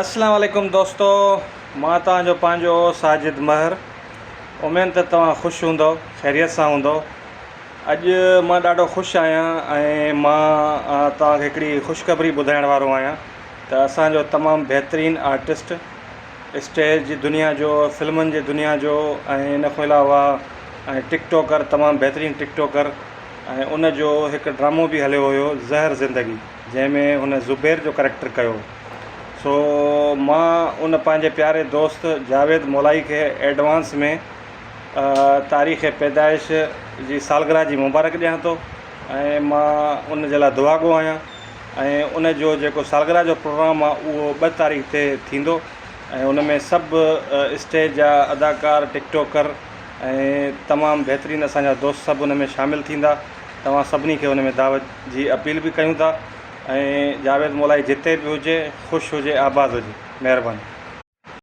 اسلام عليڪم دوستو مان توهان جو پنهنجو ساجد مهر اميد ته توهان خوش هوندو خيريت سان هوندو اڄ مان ڏاڍو خوش آهيان ۽ مان توهان کي هڪڙي خوشخبري ٻڌائڻ وارو آهيان ته اسان جو تمام بهترين آرٽسٽ اسٽيج جي دنيا جو فلمن جي دنيا جو ۽ ان کان علاوه ۽ ٽڪ ٽاڪر تمام بهترين ٽڪ ٽاڪر ۽ ان جو هڪ ڊرامو به هليو هيو زهر زندگي جنهن ۾ هن زبير جو ڪريڪٽر ڪيو سو مان ان پنهنجي پياري دوست جاويد مولائي کي ايڊوانس ۾ تاريخ پيدائش جي سالگرهه جي مبارڪ ڏيان ٿو ۽ مان ان جي لاء دعاگو آهيان ۽ ان جو جيڪو سالگرهه جو پروگرام آهي اهو ٻه تاريخ تي ٿيندو ۽ ان ۾ سڀ اسٽيج جا اداڪار ٽڪ ٽاڪر ۽ تمام بهترين اسان جا دوست سڀ ان ۾ شامل ٿيندا توهان سڀني کي ان ۾ دعوت جي اپيل به ڪيون ٿا ۽ جاويد مولائي جتي به هجي خوش هجي آباد هجي مهرباني.